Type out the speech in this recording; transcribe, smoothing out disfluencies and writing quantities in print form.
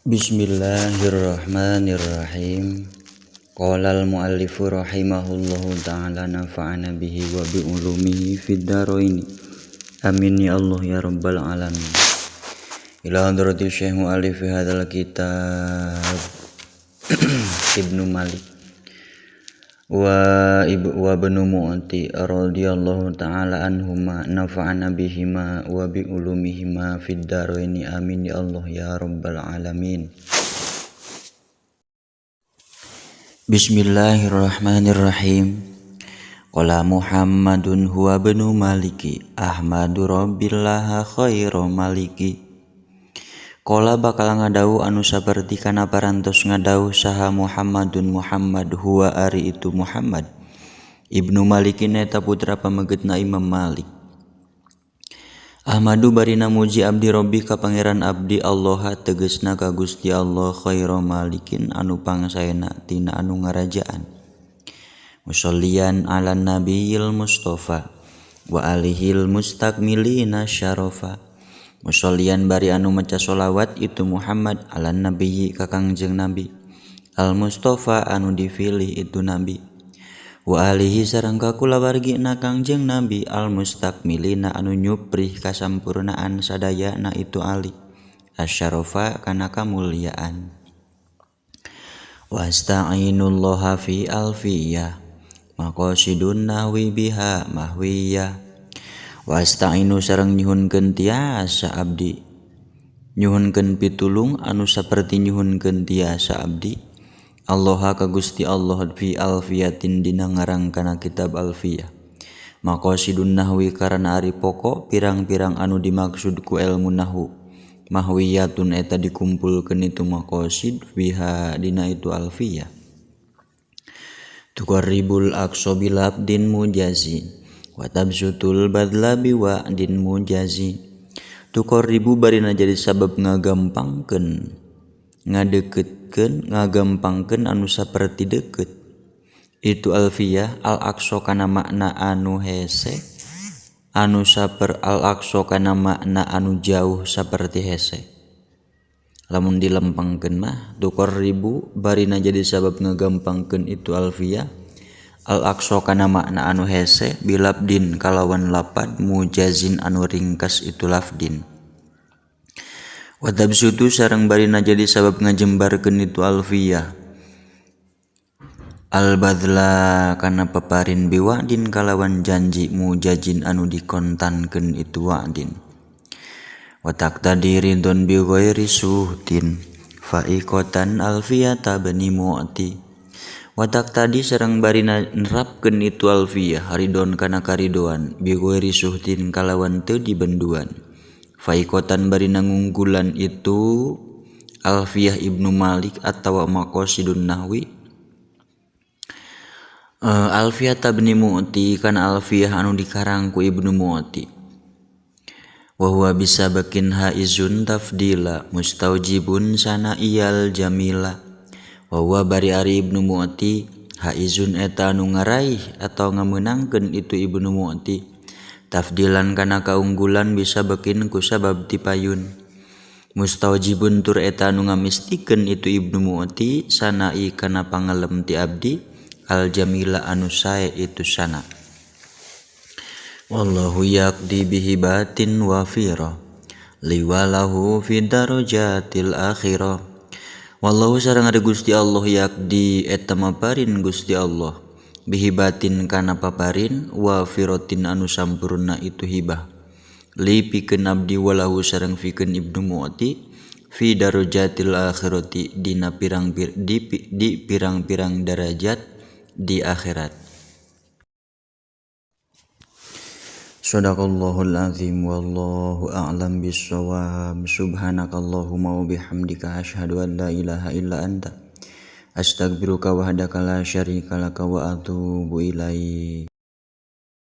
Bismillahirrahmanirrahim. Qala al-muallifu rahimahullahu ta'ala nafa'ana bihi wa bi ulumihi fid dharain. Amin ya Allah ya rabbal alamin. Ila hadrati Syekh muallif hadzal kitab Ibnu Malik wa ibu wa ibnu Mu'ti radhiyallahu ta'ala anhuma nafa'ana bihima wa bi ulumihima fid dharain. Amin ya Allah ya rabbal alamin. Bismillahirrahmanirrahim. Qala Muhammadun huwa ibnu Maliki Ahmadu rabbillaha khairu maliki. Qala bakal ngadawuh anu saperti kana parantos ngadawuh saha Muhammadun Muhammad huwa ari itu Muhammad Ibnu Malikin eta putra pamegetna Imam Malik. Ahmadu barina muji abdi robbi ka pangeran abdi Allah tegesna ka Gusti Allah khairu malikin anu pangsaena tina anu ngarajaan. Musollian ala nabiyil Mustafa wa alihil mustakmilina syarafa. Musollian bari anu maca sholawat itu Muhammad ala nabiyyi ka Kangjeng Nabi al Mustafa anu dipilih itu Nabi wa alihi sareng ka kulawargina Kangjeng Nabi al mustakmilina anu nyuprih kasampurnaan sadayana itu ali asyarafa kana kamulyaan. Wasta'inullaha fi alfiyah maqasidun nahwi biha mahwiyah. Wasta'inu sareng nyuhunkeun tiasa abdi nyuhunkeun pitulung anu saperti nyuhunkeun tiasa abdi Allah ka Gusti Allah fi alfiyatin dina ngarang kana kitab alfiyah maqasidun nahwi karana ari pokok pirang-pirang anu dimaksud ku ilmu nahwu mahwiyatun eta dikumpulkeun itu maqasid biha dina itu alfiyah. Tuqarribul aqsa bil abdin mujazi wa tabsutul badla biwa'din mujazi. Tuqarribu barina jadi sabab ngagampangkeun ngadeukeutkeun ngagampangkeun anu saperti deukeut itu alfiyah al-aqsa kana makna anu hese anu saper al-aqsa kana makna anu jauh saperti hese. Lamun dilempengkeun mah tuqarribu barina jadi sabab ngagampangkeun itu alfiyah al-aqsa kana makna anu hese bilabdin kalawan lapad mujazin anu ringkas itu lafdin. Wa tabsutu sareng barina jadi sabab ngajembarkeun itu alfiyah al-badla kana paparin biwa'din kalawan janji mujazin anu dikontankeun itu wa'din. Wa taqtadi ridon bi ghairi suhtin fa'iqatan alfiyata bani mu'ti. Watak tadi sareng barina nerapkeun itu alfiyah haridon kana karidoan bi ghairi suhtin kalawan teu dibenduan. Faikotan barina ngunggulan itu alfiyah Ibnu Malik atawa maqasidun nahwi. Alfiyah tabni Mu'ti kana alfiyah anu dikarang ku Ibnu Mu'ti. Wa huwa bisabakin haizun tafdila mustaujibun sana iyal jamila. Wa bari ari Ibnu Mu'ti haizun eta anu ngaraih atau ngamenangkeun itu Ibnu Mu'ti tafdilan kana kaunggulan bisa bekin ku sabab tipayun mustaujibun tur eta anu ngamistikeun itu Ibnu Mu'ti sanai kana pangelem ti abdi al jamila anu sae itu sana. Wallahu yaqdi bihi batin wafira liwalahu fi darajatil akhirah. Wallahu sareng ari Gusti Allah yakdi eta maparin Gusti Allah bihibatin kana paparin wa firotin anu sampurna itu hibah li pikeun abdi walahu sareng pikeun Ibnu Mu'ti fi darajatil akhirati dina pirang di pirang-pirang darajat di akhirat. Shadaqallahul azim wallahu a'lam bissawab. Subhanakallahumma wa bihamdika asyhadu an la ilaha illa anta astaghfiruka wahdaka la syarika laka wa atubu ilaik.